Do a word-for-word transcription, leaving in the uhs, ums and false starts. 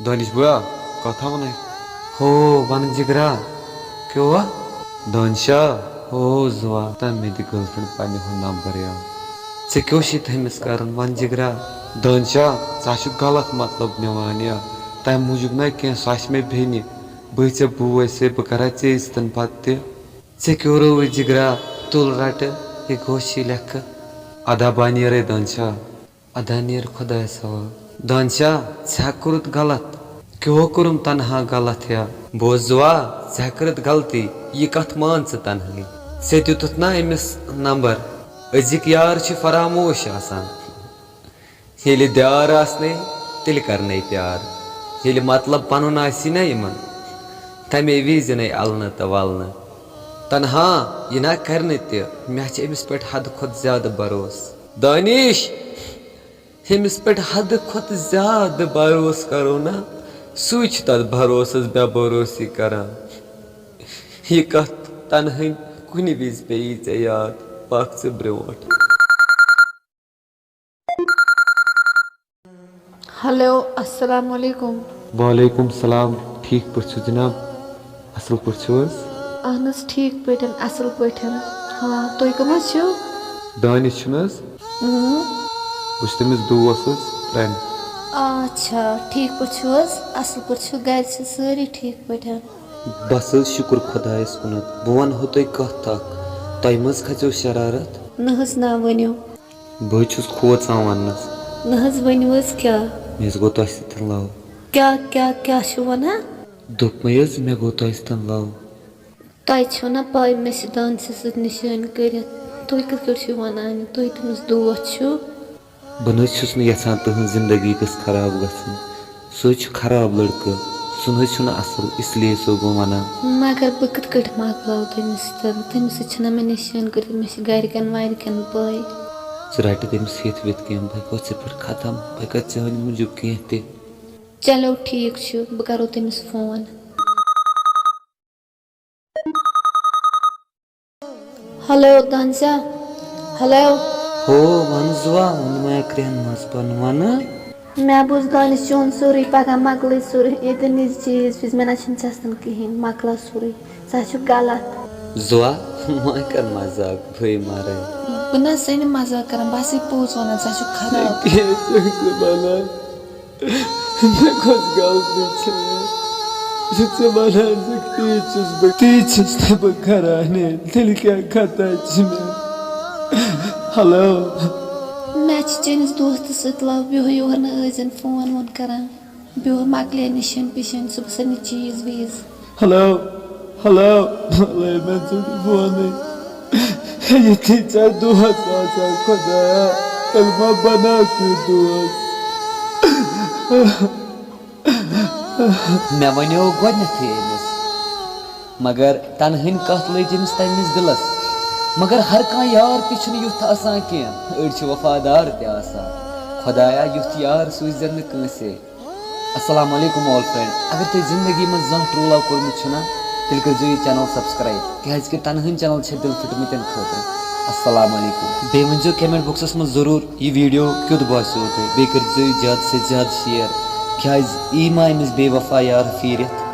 دانش بیا، کتھا ونکھ؟ ہو، ون جگرا، کیو وا؟ دانشا، ہو زوا، تم مےٚ دِ گرل فرینڈ پننہِ ہُنٛد نمبر یا۔ ژےٚ کیٛاہ چھُے تٔمِس کرُن؟ ون جگرا۔ دانشا، ژٕ ہا چھُکھ غلط مطلب نِوان یا، تمہِ موٗجوٗب نہ کینٛہہ، سۄ آسہِ مےٚ بیٚنہِ، بہٕ ژےٚ بوے سے، بہٕ کرا ژےٚ سۭتۍ پتہٕ تہِ۔ ژےٚ کیٛاہ رووُے جگرا؟ تُل رٹہٕ، یہِ گوٚو شیٖلکھ۔ ادا بہٕ نیرے دانشا۔ ادا نیر خۄدایَس حوالہٕ۔ دانشا، ژےٚ ہا کوٚرُتھ غلط۔ کیٛاہ کوٚرُم تنہا غلط یا؟ بوز زوا، ژےٚ ہا کٔرٕتھ غلطی، یہِ کتھ مان ژٕ تنہاے۔ ژےٚ دیُتُتھ نا أمِس نمبر؟ أزِکۍ یار چھِ فراموش آسان۔ ییٚلہِ دیار آسنے، تیٚلہِ کرنے پیار۔ ییٚلہِ مطلب پنُن آسی نا یِمن، تمے وِزِ نے النہٕ تہٕ ولنہٕ۔ تنہا یہِ نا کرِ نہٕ تہِ، مےٚ چھِ أمِس پٮ۪ٹھ حدٕ کھۄتہٕ زیادٕ بھروسہٕ۔ دانش! ییٚمِس پٮ۪ٹھ حدٕ کھۄتہٕ زیادٕ بھروسہٕ کرو نا، سُے چھُ تتھ بھروسس بے بھروسی کران۔ یہِ کتھ تنہٲنۍ کُنہِ وِزِ پیٚیی ژےٚ یاد، پکھ ژٕ برٛونٛٹھ۔ ہیلو، السلام علیکم۔ وعلیکم السلام، ٹھیٖک پٲٹھۍ چھِو جناب؟ اصل پٲٹھۍ چھِو حظ؟ اہن حظ، ٹھیٖک پٲٹھۍ، اصل پٲٹھۍ۔ ہاں، تُہۍ کٕم حظ چھِو؟ دانش چھُنہٕ حظ؟ اۭں۔ بہٕ چھُس تٔمِس دوس حظ، فرینڈ۔ اچھا، ٹھیٖک پٲٹھۍ چھِو حظ؟ اصل پٲٹھۍ چھِو؟ گرِ چھِ سٲری ٹھیٖک پٲٹھۍ؟ بس حظ، شُکر خۄدایس کُنتھ۔ بہٕ ونہو تۄہہِ کتھ اکھ، تۄہہِ مہ حظ کھژیو شرارت؟ نہ حظ، نہ، ؤنِو۔ بہٕ حظ چھُس کھوژان وننس۔ نہ حظ، ؤنِو حظ کیٛاہ؟ مےٚ حظ گوٚو تۄہہِ سۭتۍ love۔ کیٛاہ، کیٛاہ، کیٛاہ چھِو ونان؟ دوٚپمَے حظ، مےٚ گوٚو تۄہہِ سۭتۍ love۔ تۄہہِ چھو نا پاے مےٚ چھِ دانسہِ سۭتۍ نِشٲنۍ کٔرِتھ؟ تُہۍ کِتھ کٲٹھۍ چھِو ونان یہِ؟ تُہۍ تٔمِس دوس چھِو؟ بہٕ نہ حظ چھُس نہٕ یژھان تُہنٛز زندگی گٔژھ خراب گژھٕنۍ۔ سُہ حظ چھُ خراب لڑکہٕ۔ سُہ نہ حظ چھُنہٕ اصل، اس لیے چھُسو بہٕ ونان۔ مگر بہٕ کِتھ کٲٹھۍ مۄکلاو تٔمِس سۭتۍ؟ تٔمِس سۭتۍ چھِنہ مےٚ نِشٲنۍ کٔرِتھ، مےٚ چھِ گرِکٮ۪ن ورِکٮ۪ن پاے۔ ژٕ رٹکھ تٔمِس ہٮ۪تھ وٮ۪تھ کینٛہہ، بہٕ ہٮ۪کو ژےٚ پٮ۪ٹھ ختم، بہٕ ہٮ۪کا ژےٚ ہٕنٛدِ موٗجوٗب کینٛہہ تہِ۔ چلو ٹھیٖک چھُ، بہٕ کرو تٔمِس فون۔ Hello دانشا، hello. ہو، وَن زُوا، ووٚنمَے کرٛٮ۪ن منٛز پَنُن وَنہٕ۔ مےٚ بوٗز دانِش چون سورُے، پَگاہ مۄکلٕے سورُے، ییٚتٮ۪ن یہِ چیٖز ویٖز، مےٚ نہ چھُنہٕ چَستَن کِہیٖنۍ، مۄکلاو سورُے، ژٕ ہا چھُکھ غلط۔ زُوا، وۄنۍ کَر مَزاق، بھٲے مارے۔ بہٕ نہ حظ چھَسے نہٕ مَزاق کَران، بہٕ ہَسے پوٚز وَنان، ژٕ ہا چھُکھ خراب۔ کیٛاہ چھُکھ ژٕ وَنان؟ مےٚ کۄس غلطی چھےٚ؟ یہِ ژٕ وَنان چھُکھ، تی چھُس بہٕ، تی چھُس نہٕ بہٕ کَران ہے، تیٚلہِ کیٛاہ خطا چھِ مےٚ؟ ہیلو۔ مےٚ چھِ چٲنِس دوستَس سۭتۍ love، یِہوٚے یور نہٕ ٲسۍزٮ۪ن فون وون کَران، بیٚیہِ مۄکلے نِشٲنۍ پِشٲنۍ، صُبحَس اَنہِ چیٖز ویٖز۔ ہیلو، ہیلو، مۄکلے مےٚ ژٕ فونٕے۔ یِتھی ژےٚ دوس آسان خۄدایا، تیٚلہِ ما بناو تیُتھ دوس؟ مےٚ وَنیو گۄڈٕنٮ۪تھٕے أمِس، مگر تنہٲنۍ کَتھ لٔج أمِس تَمہِ وِزِ دِلَس۔ مگر ہر کانٛہہ یار تہِ چھُنہٕ یُتھ آسان کینٛہہ، أڑۍ چھِ وفادار تہِ آسان۔ خۄدایا، یُتھ یار سوٗززٮ۪ن نہٕ کٲنٛسے۔ السلام علیکم all friend، اگر تۄہہِ زندگی منٛز زانٛہہ true love کوٚرمُت چھُنہ، تیٚلہِ کٔرۍزیو یہِ channel subscribe، کیٛازِکہِ تنہٲنۍ channel چھےٚ دِل پھٕٹمٕتٮ۪ن خٲطرٕ۔ السلام علیکم۔ بیٚیہِ ؤنۍزیو comment boxس منٛز ضروٗر یہِ video کیُتھ باسیو تۄہہِ، بیٚیہِ کٔرۍزیو یہِ زیادٕ سے زیادٕ share، کیٛازِ یی ما أمِس بے وفا یار پھیٖرِتھ۔